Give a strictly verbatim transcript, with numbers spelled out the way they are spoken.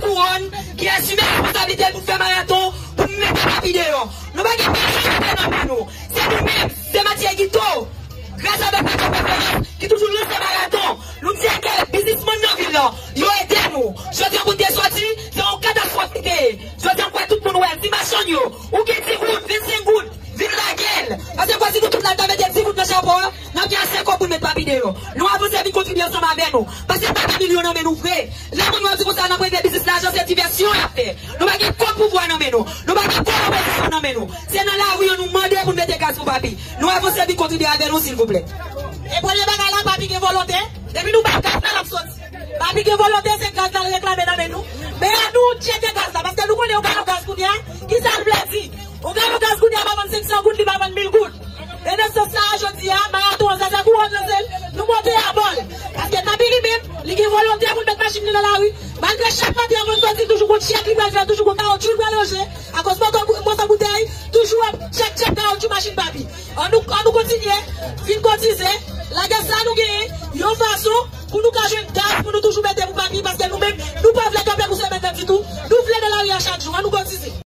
Kouwòn ki asime responsablite l pou fè maraton, pou mete Papi deyò. Nou pa gen pèsonn ki te nan men nou. Se nou menm, se Matye Guito, gras avèk Radyo Preferans, ki toujou lanse maraton. Nou di ke biznismann nan vil lan, yo ede nou. Jodi an pou n te soti, se yon katastwòf ki te ye. Jodi an m kwè tout moun wè l, ti machann yo, ou gen ti goud, vennsenk goud, vin lage l. Paske kwè si nou tout la n ta mete ti goud nan chapo a, n ap gen ase kòb pou n met Papi deyò. Nou avanse vin kontribye ansanm avè nou. Paske Papi milyon nan men nou vre. Lè moun yo di konsa n ap regle biznis lajan, se divèsyon y ap fè. Nou pa gen kòb pouvwa nan men nou. Nou pa gen kòb opozisyon nan men nou. Se nan lari an nou mande pou n mete gaz pou Papi. Nou avanse vin kontribye avè nou, silvouplè. E premye bagay la, Papi gen volonte. Depi nou bay gaz la, l ap soti. Papi gen volonte, se gaz la l reklame nan men nou. Men an nou tcheke gaz la, paske nou konnen yon galon gaz kounye a, ki sa l vle di. Yon galon gaz kounye a pa vann senk san goud, li pa vann mil goud. E nan sans sa a, jodi a, maraton an, Zaza Kouwòn lanse l, nou monte abò l. Paske Papi li menm, li gen volonte pou l met machin li nan lari. Malgre chak maten, anvan l soti, toujou gon tchèk li pral fè, toujou gon kawotchou li pral ranje. Akoz mòso, mòso boutèy, toujou ap tchèk, tchèk kawotchou machin Papi. An nou, an nou kontinye, vin kotize, lage sa nou genyen, yon fason pou nou ka jwenn gaz, pou nou toujou mete pou Papi, paske nou menm, nou pa vle kanpe pou semèn nan ditou.